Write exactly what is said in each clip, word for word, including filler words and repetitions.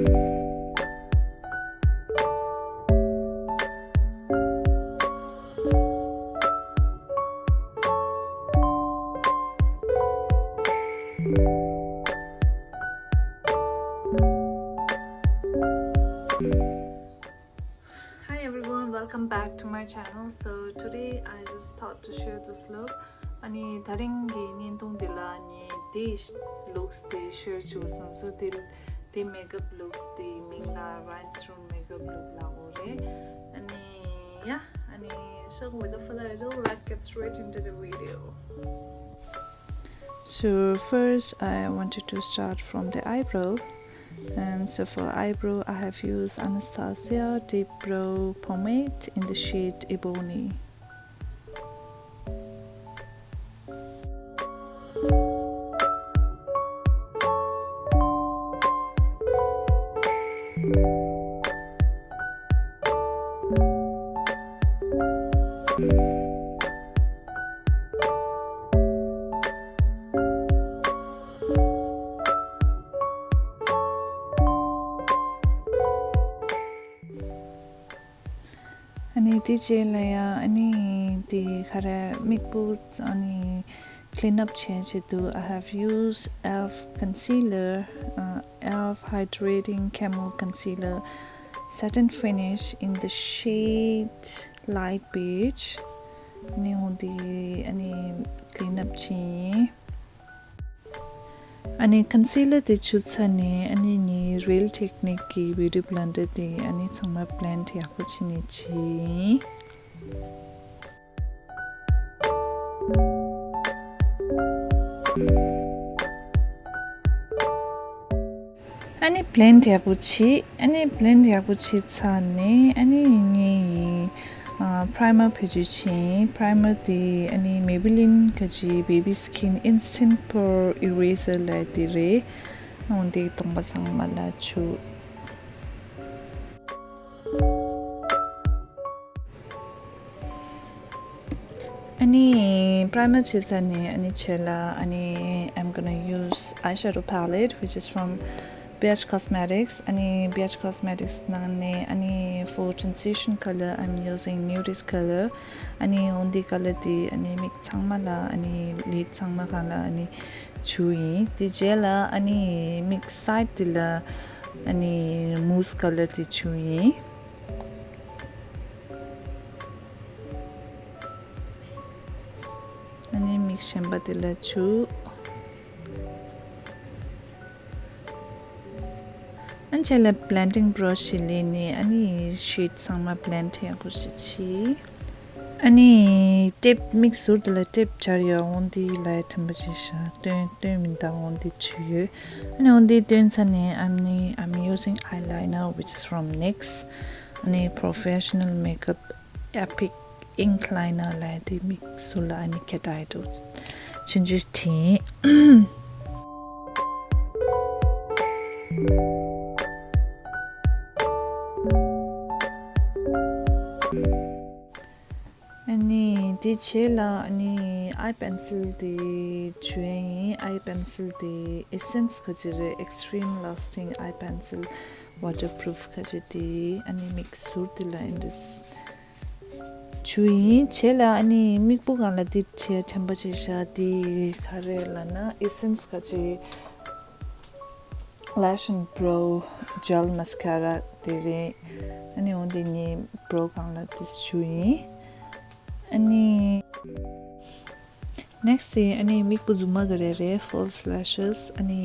Hi everyone, welcome back to my channel. So today I just thought to share this look. ཨ་ནི་དེ་རིང་གི་བརྙན་ཐུང་འདི་ལ་ནི་དེའི་looks དེ་share བྱེད་དགོས་བསམ་སོང་། དེ་དེ་makeup look དེའི་མིང་ལ་Rhinestone makeup look ལབ་ཀྱི་ཡོད་རེད། ཨ་ནི་yeah, ཨ་ནི so without further ado, let's get straight into the video. So first I wanted to start from the eyebrow. And so for eyebrow, I have used Anastasia Deep Brow Pomade in the shade Ebony. ཨ་ནི་དེ་རྗེས་ལ་ཡང་ཨ་ནི་དེ་ག་རེ་མིག་སྤུ་ཨ་ནི་clean up བྱེད་ཆེད་དུ། I have used ཨེལ་ཕི་concealer, uh, ཨེལ་ཕི་Hydrating Camo Concealer, Satin Finish in the shade Light Beige. ཨ་ནི་འོ་དེ་ཨ་ནི་clean up བྱེད་ཡིན། ཨ་ནི་concealer དེ་བྱུགས་ཚར་ནས་ཨ་ནི་ངའི་Real Techniques གི་Beauty Blender དེ་ཨ་ནི་ཚང་མ་blend ཡག་པོ་བྱས་ནས་བྱེད་ཡིན། ཨ་ནི་blend ཡག་པོ་བྱེད། ཨ་ནི་blend ཡག་པོ་བྱས་ཚར་ནས་ཨ་ནི་ངའི་ཨ་primer བེད་སྤྱོད་བྱེད་ཡིན། Primer དེ་ཨ་ནི་Maybelline ག་ཅི་Baby Skin Instant Pore Eraser ལབ་དེ་རེད། འོ་དེ་གདོང་པ་ཚང་མ་ལ་བྱུགས། ཨ་ནི་primer བྱས་ཚར་ནས་ཨ་ནི་རྗེས་ལ་ཨ་ནི་I'm gonna use eyeshadow palette which is from Biatch Cosmetics. ཨ་ནི་Biatch Cosmetics ནང་ནས་ཨ་ནི་for transition color I'm using Nudist color. ཨ་ནི་འོ་དེ་color དེ་ཨ་ནི་མིག་ཚང་མ་ལ་ཨ་ནི་lid ཚང་མ་སྒང་ལ་ཨ་ནི་བྱུགས་ཡིན། དེ་རྗེས་ལ་ཨ་ནི་མིག་side དེ་ལ་ཨ་ནི་mousse color དེ་བྱུགས་ཡིན། ཨ་ནི་མིག་གཞན་པ་དེ་ལ་བྱུགས། ཨ་ནི་རྗེས་ལ་blending brush ཞིག་ལེན་ནས་ཨ་ནི་shade ཚང་མ་blend ཡག་པོ་ཞིག་བྱེད། ཨ་ནི་tip མིག་ཟུར་དེ་ལ་tip སྦྱར་ཡོད། འོ་དེ་ལ་དྲན་པ་བྱེད་ཤག་སྟོན་སྟོན་མི་འདུག་འོ་དེ་བྱས་ཡོད། ཨ་ནི་འོ་དེ་སྟོན་ཚར་ནས་ཨ་ནི་I'm using eyeliner which is from NYX. ཨ་ནི་Professional Makeup Epic Ink Liner ལབ་དེ་མིག་ཟུར་ལ་ཨ་ནི་ཁ་ཏ་ཡ་དུ་ཆུང་ཆུང་བྲིས། ཨ་ནི་དེ་རྗེས་ལ་ཨ་ནི་eye pencil དེ་བྱུགས་ཡིན། eye pencil དེ་Essence ག་ཅི་རེད། Extreme Lasting Eye Pencil Waterproof ག་ཅི་དེ་ཨ་ནི་མིག་ཟུར་དེ་ལ་ཨིན་དིས་བྱུགས་ཡིན། རྗེས་ལ་ཨ་ནི་མིག་སྤུ་སྒང་ལ་དེ་བྱས་དྲན་པ་བྱས་ཤག་དེ་ག་རེ་ལབ་ན་Essence ག་ཅི་Lash and Brow Gel Mascara དེ་རེད། ཨ་ནི་འོ་དེ་ངའི་brow སྒང་ལ་དེ་བྱུགས་ཡིན། ཨ་ནི་next དེ་ཨ་ནི་མིག་སྤུ་རྫུན་མ་ག་རེ་རེད། False lashes ཨ་ནི་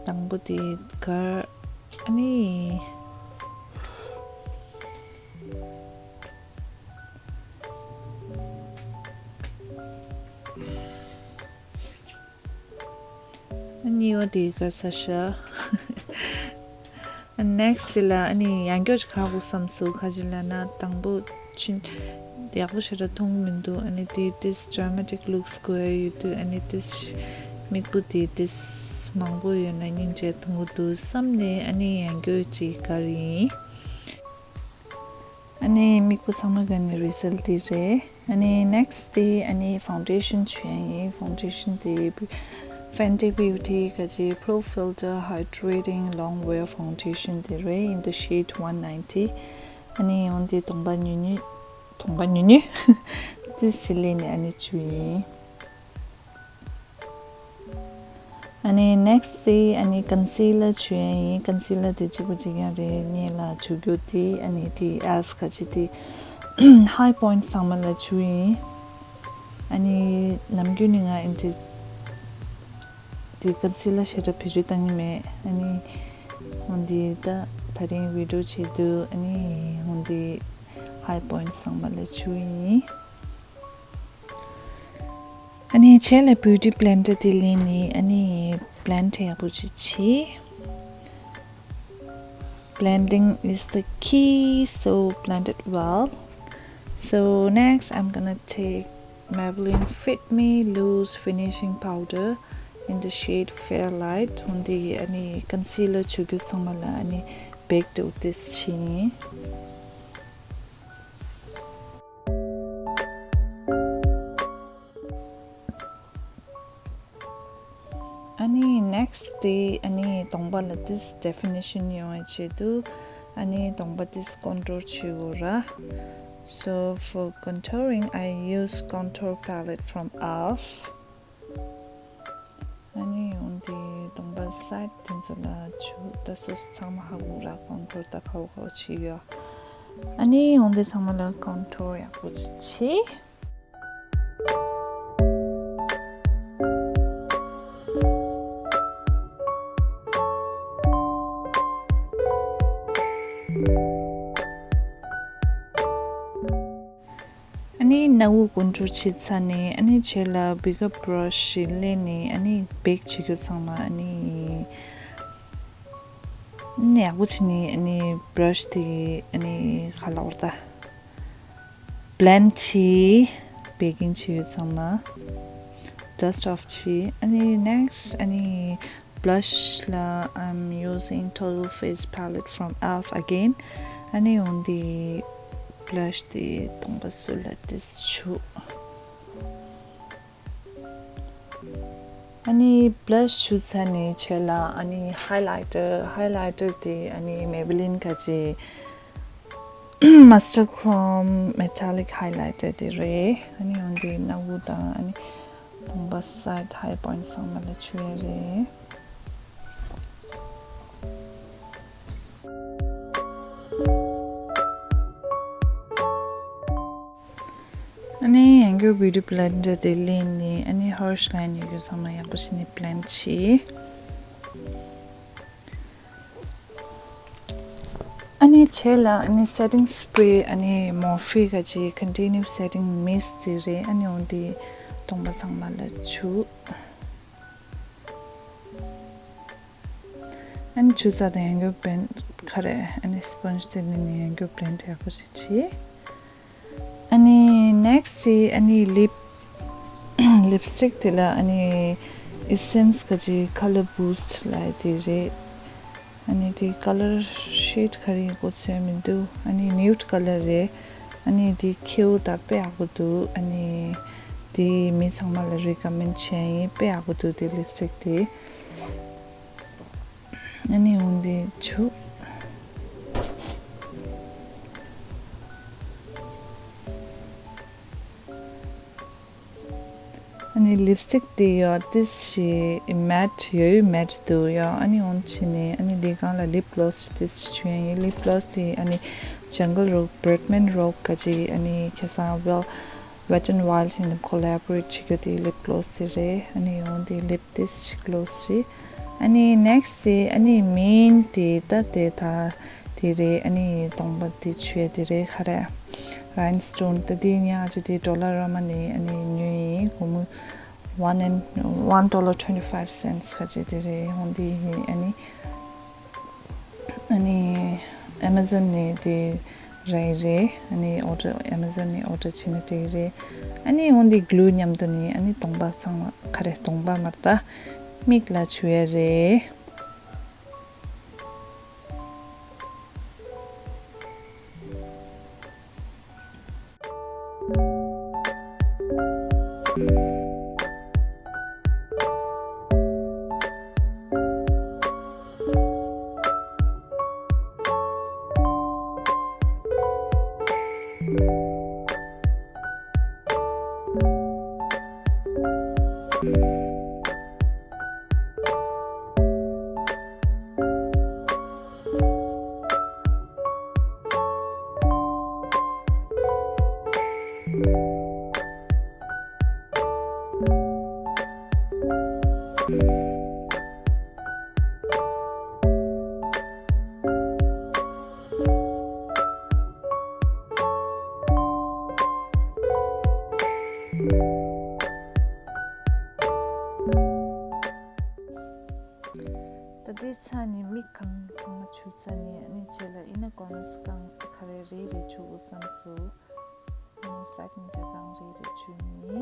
དང་པོ་དེ་དཀར། ཨ་ནི་ཨ་ནི་འོ་དེ་དཀར་ས་ཤ། next ལ་ཨ་ནི་ཡང་སྐྱར་ཅིག་ཁ་གུ་བསམ་སོང་། ག་ཅི་ལབ་ན་དང་པོ་ཕྱིན་ཡག་པོ་ཞེ་དྲག་མཐོང་མི་འདུག་ཨ་ནི་དེ་དེས་dramatic looks དགོས་ཡ་ཡོད་དུས་ཨ་ནི་དེས་མིག་སྤུ་དེ་དེས་མང་པོ་ཡོད་ན་སྙིང་རྗེ་མཐོང་གི་འདུག་བསམ་ནས་ཨ་ནི་ཡང་སྐྱར་ཅིག་དཀར་ཡིན། ཨ་ནི་མིག་སྤུ་ཚང་མ་ག་ནི་result དེ་རེད། ཨ་ནི་next དེ་ཨ་ནི་foundation བྱུག་ཡ་ཡིན། foundation དེ་ Fenty Beauty ག་ཅི་Pro Filt'r Hydrating Longwear Foundation དེ་རེད། in the shade one ninety. ཨ་ནི་འོན་ཏེ་གདོང་པ་ཉུང་ཉུང་། གདོང་པ་ཉུང་ཉུང་། ཏིས་ཅི་ལེ་ནི་ཨ་ནི་བྱུག་ཡིན། ཨ་ནི་next དེ་ཨ་ནི་concealer བྱུག་ཡ་ཡིན། concealer དེ་གཅིག་པ་གཅིག་རྐྱང་རེད། ངེད་ལ་བྱུག་རྒྱུ་དེ་ཨ་ནི་དེ་ཨེལ་ཕི་ག་ཅི་དེ་High Point ཚང་མ་ལ་བྱུག་ཡིན། ཨ་ནི་ནམ་རྒྱུན་ནི་ང་ཨིན་ཏི་དེ་concealer ཞེ་དྲག་བེད་སྤྱོད་བཏང་གི་མེད། ཨ་ནི་འོན་ཏེ་ད་ད་རིང་video བྱེད་དུས་ཨ་ནི་འོན་ཏེ་High Point ཚང་མ་ལ་བྱུག་ཡིན། ཨ་ནི་རྗེས་ལ་beauty blender དེ་ལེན་ནི་ཨ་ནི་blend ཡག་པོ་ཅིག་བྱེད། Blending is the key, so blend it well. So next, I'm gonna take Maybelline Fit Me Loose Finishing Powder in the shade Fairlight. འོན་ཏེ་ཨ་ནི་concealer བྱུག་རྒྱུ་ཚང་མ་ལ་ཨ་ནི་bake to this ཆེན། ཨ་ནི་next དེ་ཨ་ནི་གདོང་པ་ལ་ཏིས་definition ཡོང་བའི་ཆེད་དུ་ཨ་ནི་གདོང་པ་ཏིས་contour བྱེད་དགོས་ར། So for contouring, I use contour palette from ཨེལ་ཕི། ཨ་ནི་འོན་ཏེ་གདོང་པ་side དེ་ཚོ་ལ་བྱུག་ད་སོ་སོ་ཚང་མ་ཧ་གོ་ར་contour ད་ཁ་བོ་ཁ་བོ་བྱེད་ཡོད། ཨ་ནི་འོན་ཏེ་ཚང་མ་ལ་contour ཡག་པོ་ཅིག་བྱེད། ཨ་ནི་སྣ་བུག་contour བྱས་ཚར་ནས་ཨ་ནི་རྗེས་ལ་bigger brush ཞིག་ལེན་ནས་ཨ་ནི་bake བྱེད་རྒྱུ་ཚང་མ་ཨ་ནི་ཨ་ནི་ཡག་པོ་བྱས་ནས་ཨ་ནི་brush དེ་ཨ་ནི་ག་ལབ་དགོས་རེད་ད། Blend བྱས། Baking བྱེད་ཡུལ་ཚང་མ་dust off བྱས། ཨ་ནི་next ཨ་ནི་blush ལ་I'm using Total Face palette from ཨེལ་ཕི again. ཨ་ནི་འོན་ཏེ་blush དེ་གདོང་པ་སུ་ལ་ཏིས་བྱུག་ཨ་ནི་blush བྱུག་ཚར་ནས་རྗེས་ལ་ཨ་ནི་highlighter highlighter དེ་ཨ་ནི་Maybelline ག་ཅི་Mustard Chrome Metallic Highlighter དེ་རེད། ཨ་ནི་འོན་ཏེ་སྣ་བུག་དང་ཨ་ནི་གདོང་པ་side high point ཚང་མ་ལ་བྱུག་ཡ་རེད། ཨ་ནི་ཡང་བསྐྱར་beauty blender དེ་ལེན་ནས་ཨ་ནི་harsh line ཡོད་རྒྱུ་ཚང་མ་ཡག་པོ་བྱས་ནས་blend བྱས། ཨ་ནི་རྗེས་ལ་ཨ་ནི་setting spray ཨ་ནི་Morphe ག་ཅི་continue setting mist དེ་རེད། ཨ་ནི་འོན་ཏེ་གདོང་པ་ཚང་མ་ལ་བྱུག་ཨ་ནི་བྱུག་ཚར་དང་ཡང་བསྐྱར་blend ག་རེ་ཨ་ནི་sponge དེ་ནི་ནི་ཡང་བསྐྱར་blend ཡག་པོ་ཞིག་བྱེད། ཨ་ནི་next དེ་ཨ་ནི་lip lipstick དེ་ལ་ཨ་ནི་Essence ག་ཅི་Color Boost ལབ་དེ་རེད། ཨ་ནི་དེ་color shade ག་རེ་གོ་ཚོད་མི་འདུག་ཨ་ནི་nude color རེད། ཨ་ནི་དེ་ཁྱེའུ་དག་དཔེ་ཡག་པོ་འདུག་ཨ་ནི་དེ་མི་ཚང་མ་ལ་recommend བྱས་ཡིན། དཔེ་ཡག་པོ་འདུག་དེ་lipstick དེ། ཨ་ནི་འོན་ཏེ་བྱུག་ཨ་ནི་lipstick དེ་ཡོད་ཏིས་ཞིག་matte ཡོད་ཡོད་matte འདུག་ཡོད། ཨ་ནི་འོན་ཕྱིན་ནས་ཨ་ནི་དེ་སྒང་ལ་lip gloss ཏིས་ཞིག་བྱུག་ཡ་ཡིན། Lip gloss དེ་ཨ་ནི་Jungle Rock Bretman Rock ག་ཅི་ཨ་ནི་ཁ་སང་well Wet n Wild ཡིན་ནམ་collaborate བྱེད་རྒྱུ་དེ་lip gloss དེ་རེད། ཨ་ནི་འོན་ཏེ་lip ཏིས་ཞིག་gloss ཞིག་ཨ་ནི་next དེ་ཨ་ནི་main དེ་ད་དེ་ད་དེ་རེད། ཨ་ནི་གདོང་པ་དེ་བྱུག་ཡ་དེ་རེད། ག་རེ་rhinestone ད་དེ་ཉག་ཅིག་དེ་Dollarama ནས་ཨ་ནི་ཉོས་ཡིན། སྒོར་མོ་one and one dollar twenty five cents ག་ཅི་དེ་རེད། འོན་ཏེ་ཨ་ནི་ཨ་ནི་Amazon ནས་དེ་རག་རེད། ཨ་ནི་order Amazon ནས་order བྱས་ན་འགྲིག་རེད། ཨ་ནི་འོན་ཏེ་glue མཉམ་དུ་ནི་ཨ་ནི་གདོང་པ་ཚང་མ་ག་རེ་གདོང་པ་མ་རེད་ད་མིག་ལ་བྱུག་ཡ་རེད། ད་ནི་ཨ་ནི་རྗེས་ལ་ཨི་ན་གོ་ནས་གང་ཁ་རེ་རེ་རེ་བྱུག་བསམ་སོང་། ཨ་ནི་ཟག་མི་བྱ་གང་རེ་རེ་བྱུག་ནི།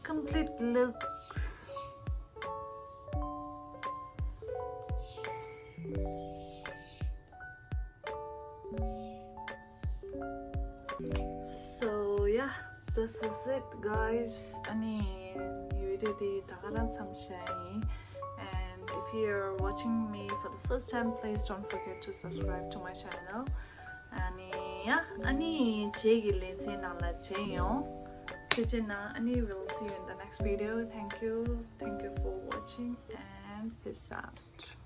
Complete looks. So yeah, this is it, guys. ཨ་ནི་video འདི་ད་ག་རང་མཚམས་བཞག་ཡིན། And if you're watching me for the first time, please don't forget to subscribe to my channel. ཨ་ནི་ཡ། ཨ་ནི་རྗེས་ཀྱི་ལེ་ཚན་ནང་ལ་མཇལ་ཡོང་། ཐུགས་རྗེ་གནང་། ཨ་ནི་we'll see you in the next video. Thank you. Thank you for watching and peace out.